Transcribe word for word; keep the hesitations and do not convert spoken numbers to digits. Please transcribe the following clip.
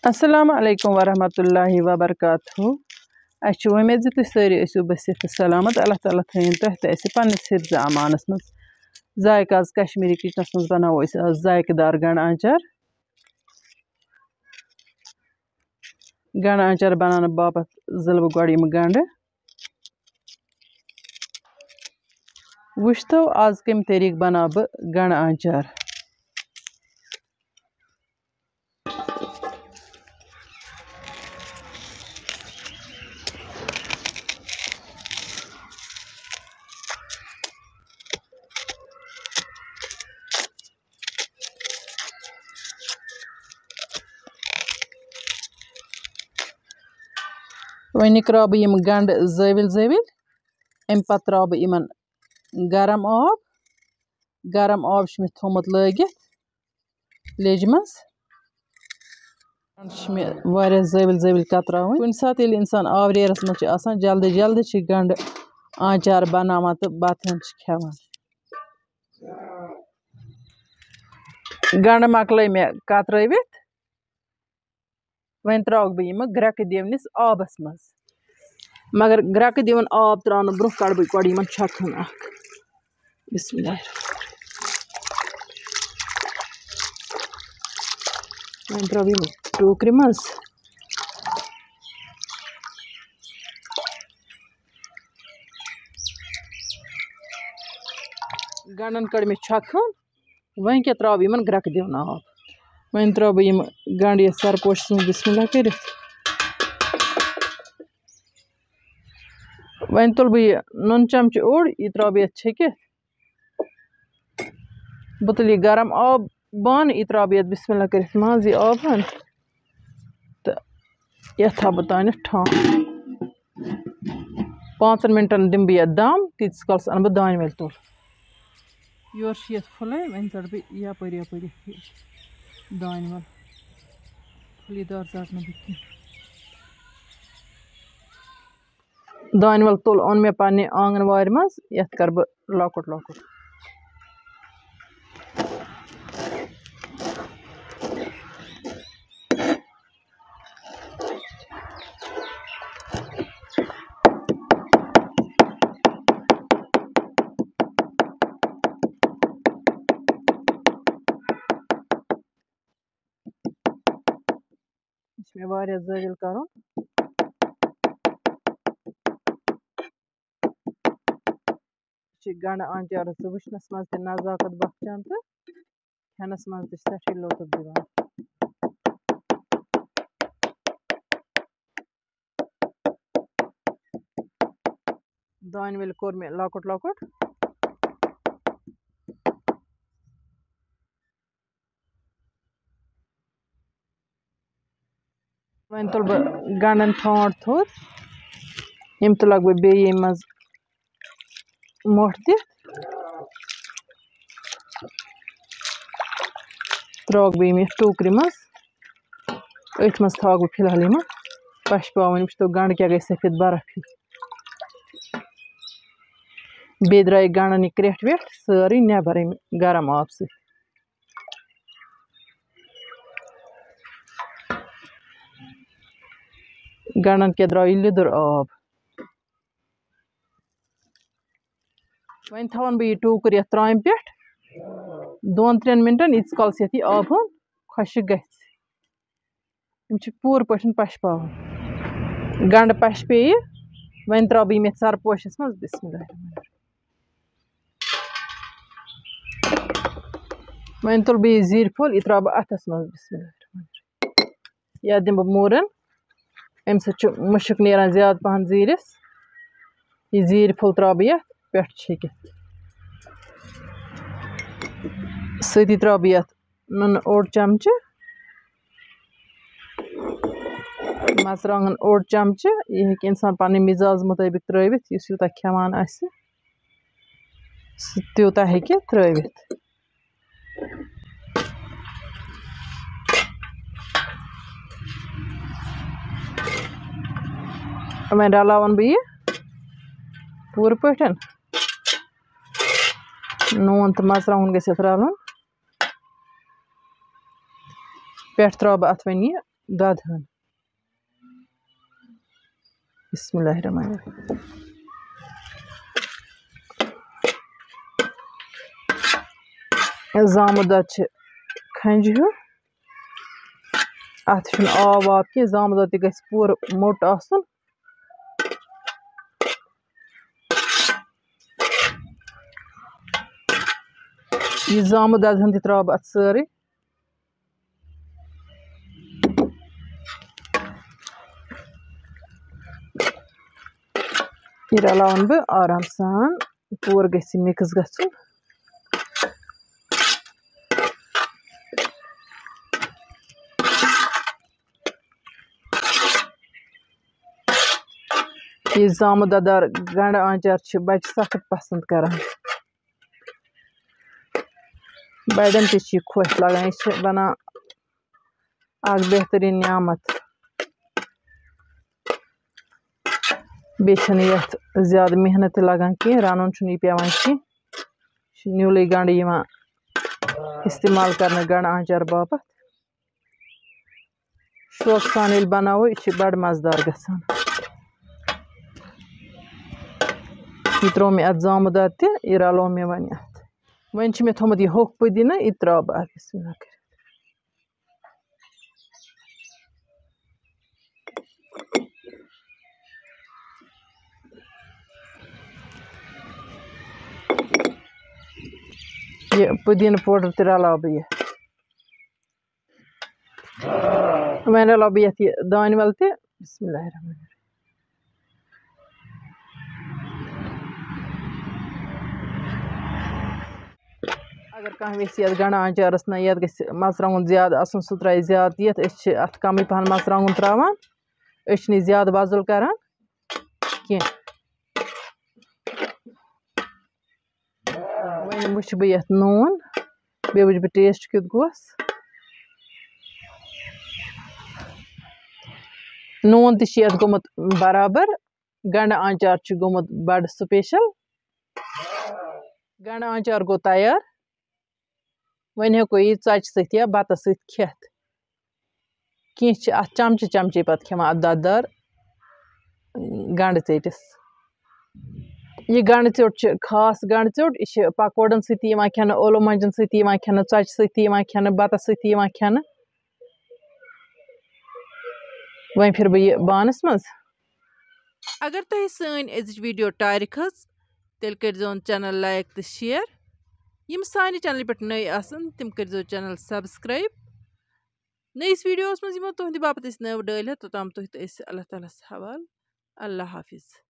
السلام علیکم ورحمۃ اللہ وبرکاتہ۔ اَسہِ چھِ وۄمید زِ تُہۍ سٲری ٲسِو بصحت تہٕ سلامت۔ اللہ تعالیٰ تھٲیِن تۄہہِ تہٕ اَسہِ پنٛنِس حفظ امانَس منٛز۔ ذایقہٕ آز کشمیٖری کِچنَس منٛز بَناوو أسۍ آز ذایقہٕ دار گنٛڈٕ آنٛچار۔ گنٛڈٕ آنٛچار بَناونہٕ باپَتھ زٕلہٕ بہٕ گۄڈٕ یِم گنٛڈٕ۔ وٕچھتو آز کَمہِ طریٖقہٕ بَناو بہٕ گنٛڈٕ آنٛچار۔ وۄنۍ کرٛاو بہٕ یِم گنٛڈٕ زٲوِل زٲوِل، اَمہِ پَتہٕ ترٛاو بہٕ یِمَن گرم آب۔ گرم آب چھُ مےٚ تھوٚومُت لٲگِتھ لیٚجہِ منٛز۔ چھِ مےٚ واریاہ زٲوِل زٲوِل کتراوٕنۍ۔ کُنہِ ساتہٕ ییٚلہِ اِنسان آوریرَس منٛز چھُ آسان، جلدی جلدی چھِ گنٛڈٕ آنٛچار بناوان تہٕ بتہٕ ہن چھِ کھٮ۪وان۔ گنٛڈٕ مۄکلٲے مےٚ کترٲوِتھ۔ وۄنۍ ترٛاوَکھ بہٕ یِمہٕ گرٛٮ۪کہٕ دِونِس آبَس منٛز۔ مگر گرٛٮ۪کہٕ دِوان آب ترٛاونہٕ برٛونٛہہ کَڑٕ بہٕ گۄڈٕ یِمَن چھۄکہٕ ہن اَکھ۔ بسم اللہ الرحمن الرحیم۔ وۄنۍ ترٛاوٕ بہٕ یِم ٹوٗکرِ منٛز۔ گنٛڈن کٔڑ مےٚ چھۄکھ ہن۔ وۄنۍ کیٛاہ ترٛاوٕ بہٕ یِمن گرٛٮ۪کہٕ دِوان آب؟ وۄنۍ ترٛاوٕ بہٕ یِم گنٛڈٕ یَتھ سرپوشَس منٛز بسم اللہ کٔرِتھ۔ وۄنۍ تُلہٕ بہٕ یہِ نُن چمچہٕ اوٚڑ، یہِ ترٛاوٕ بہٕ یَتھ چھٔکِتھ۔ بہٕ تُلہٕ یہِ گرم آب بانہٕ، یہِ ترٛاوٕ بہٕ یَتھ بسم اللہ کٔرِتھ منٛز یہِ آب ہن۔ تہٕ یَتھ تھاوٕ بہٕ تانٮ۪تھ ٹھانٛپ۔ پانٛژَن مِنٹَن دِمہٕ بہٕ یَتھ دَم، تیٖتِس کالَس اَنہٕ بہٕ دانہِ وَل تُل۔ یورٕ چھِ یَتھ پھُلَے، وۄنۍ ژَٹہٕ بہٕ یَپٲرۍ یَپٲرۍ یَتھ یہِ دانہِ وَل۔ پھُلی دار ژَٹہٕ نہٕ بہٕ کینٛہہ۔ دانہِ وَل تُل اوٚن مےٚ پنٛنہِ آنٛگَن وارِ منٛز، یَتھ کَرٕ بہٕ لۄکُٹ لۄکُٹ۔ یہِ چھُ مےٚ واریاہ زٲوِل کَرُن۔ یہِ چھِ گنٛڈٕ آنٛچارَس تہٕ وٕچھنَس منٛز تہِ نزاکت بخچان تہٕ کھٮ۪نَس منٛز تہِ چھِ سٮ۪ٹھٕے لطف دِوان۔ دانہِ ول کوٚر مےٚ لۄکُٹ لۄکُٹ۔ وۄنۍ تُلہٕ بہٕ گنٛڈن ٹھونٛڈ تھوٚد۔ یِم تُلکھ بہٕ بیٚیہِ ییٚمہِ منٛز مۄٹھ دِتھ۔ ترٛاوَکھ بہٕ یِم یَتھ ٹوٗکرِ منٛز۔ أتھۍ منٛز تھاوَکھ بہٕ فِلحال یِم پَشپاوٕنۍ۔ وٕچھتو گنٛڈٕ کیٛاہ گٔے سفید برف ہِوۍ۔ بیٚیہِ درٛایہِ گنٛڈَن یہِ کرٛٮ۪ٹھ وٮ۪ٹھ سٲرٕے نٮ۪بَر اَمہِ گرم آبہٕ سۭتۍ۔ گنٛڈَن کیٛاہ درٛاو یہِ لیٚدُر آب۔ وۄنۍ تھاوَن بہٕ یہِ ٹوٗکٕر یَتھ ترٛامہِ پٮ۪ٹھ دۄن ترٛٮ۪ن مِنٹَن، ییٖتِس کالَس یَتھ یہِ آب ہُن خۄشٕک گژھِ۔ یِم چھِ پوٗرٕ پٲٹھۍ پَشپاوٕنۍ۔ گنٛڈٕ پَشپیٚیہِ۔ وۄنۍ ترٛاوٕ بہٕ یِم یَتھ سَرپوشَس منٛز۔ بسم اللہ الرحمن الرحیم۔ وۄنۍ تُلہٕ بہٕ یہِ زیٖرۍ پھوٚل، یہِ ترٛاوٕ بہٕ اَتھَس منٛز۔ بسم اللہ الرحمن الرحیم۔ یا دِمہٕ بہٕ موٗرَن، اَمہِ سۭتۍ چھُ مُشُک نیران زیادٕ پَہَن زیٖرِس۔ یہِ زیٖرۍ پھوٚل ترٛاوٕ بہٕ یَتھ پٮ۪ٹھ چھٔکِتھ۔ سۭتی ترٛاوٕ بہٕ یَتھ نُنہٕ اوٚڑ چمچہٕ، مرژٕوانٛگن اوٚڑ چمچہٕ۔ یہِ ہیٚکہِ اِنسان پنٕنۍ مِزاز مُطٲبِق ترٛٲوِتھ، یُس یوٗتاہ کھٮ۪وان آسہِ، سُہ تیوٗتاہ ہیٚکہِ ترٛٲوِتھ۔ وۄنۍ رلاوَن بہٕ یہِ پوٗرٕ پٲٹھۍ۔ نوٗن تہٕ مرژٕوانٛگُن گژھِ اَتھ رَلُن۔ پٮ۪ٹھ ترٛاوٕ بہٕ اَتھ وۄنۍ یہِ دۄدٕ ہن۔ بسم اللہ الرحمن الرحیم۔ زامُت دۄد چھِ کھنٛجہِ ہیوٗ، اَتھ چھُنہٕ آب واب کینٛہہ، زامُت دۄد تہِ گژھِ پوٗرٕ موٚٹ آسُن۔ یہِ زامُت دۄدٕ ہن تہِ ترٛاوٕ بہٕ اَتھ سٲرٕے۔ یہِ رلاوَن بہٕ آرام سان، پوٗرٕ گژھِ یہِ mix گژھُن۔ یہِ زامُت دۄدار گنٛڈٕ آنٛچار چھِ بَچہِ سخت پسنٛد کران۔ بَڑٮ۪ن تہِ چھِ یہِ خۄش لگان، یہِ چھِ بنان اکھ بہتریٖن نعمت۔ بیٚیہِ چھَنہٕ یَتھ زیادٕ محنت تہِ لگان کینٛہہ، رَنُن چھُنہٕ یہِ پٮ۪وان کینٛہہ۔ یہِ چھُ نیوٗلٕے گنٛڈٕ یِوان استعمال کرنہٕ گنٛڈٕ آنٛچار باپتھ۔ شوقہٕ سان ییٚلہِ بناوو، یہِ چھِ بڑٕ مزٕدار گژھان۔ یہِ ترٛوو مےٚ اَتھ زامُت دۄد تہِ، یہِ رلوو مےٚ وۄنۍ اَتھ۔ وۄنۍ چھِ مےٚ تھوٚمُت یہِ ہوٚکھ پُدیٖنہ، یہِ ترٛاوٕ بہٕ اَتھ بسم اللہ کٔرِتھ۔ یہِ پُدیٖنہٕ powder تہِ رلاوٕ بہٕ یہِ۔ وۄنۍ رلاوٕ بہٕ یَتھ یہِ دانہِ وَل تہِ۔ بسم اللہ الرحمن الرحیم۔ اگر کانٛہہ ویٚژھِ یَتھ گنٛڈٕ آنٛچارَس نہ، یَتھ گژھِ مرژٕوانٛگُن زیادٕ آسُن، سُہ ترٛایہِ زیادٕ یَتھ۔ أسۍ چھِ اَتھ کَمٕے پَہَن مرژٕوانٛگُن ترٛاوان، أسۍ چھِنہٕ یہِ زیادٕ وۄزُل کَران کینٛہہ۔ وۄنۍ وٕچھِ بہٕ یَتھ نوٗن، بیٚیہِ وٕچھِ بہٕ taste کیُتھ گوس۔ نوٗن تہِ چھُ یَتھ گوٚمُت برابر، گنٛڈٕ آنٛچار چھُ گوٚمُت بَڑٕ special۔ گنٛڈٕ آنٛچار گوٚو تیار۔ وۄنۍ ہٮ۪کو یہِ ژۄچہِ سۭتۍ یا بَتَس سۭتۍ کھٮ۪تھ۔ کینٛہہ چھِ اَتھ چمچہٕ چمچے پَتہٕ کھٮ۪وان اَتھ دۄدٕ دار گنٛڈٕ ژیٚٹِس۔ یہِ گنٛڈٕ ژیوٚٹ چھِ خاص گنٛڈٕ ژیوٚٹ، یہِ چھِ پکوڑن سۭتۍ تہِ یِوان کھٮ۪نہٕ، ٲلوٕ مۄنجن سۭتۍ تہِ یِوان کھٮ۪نہٕ، ژۄچہِ سۭتۍ تہِ یِوان کھٮ۪نہٕ، بَتَس سۭتۍ تہِ یِوان کھٮ۪نہٕ۔ وۄنۍ پھِرٕ بہٕ یہِ بانَس منٛز۔ اگر تۄہہِ سٲنۍ أزِچ video ٹارِ کھٔژ، تیٚلہِ کٔرۍزیون channel like تہٕ share۔ یِم سانہِ channelہِ پٮ۪ٹھ نٔے آسَن، تِم کٔرۍزیو channel subscribe۔ نٔیِس videoہَس منٛز یِمو تُہٕنٛدِ باپتھ أسۍ نٔو ڈٲلۍ ہٮ۪تھ، توٚتام تُہۍ تہٕ أسۍ اللہ تعالیٰ ہَس حوالہٕ۔ اللہ حافظ۔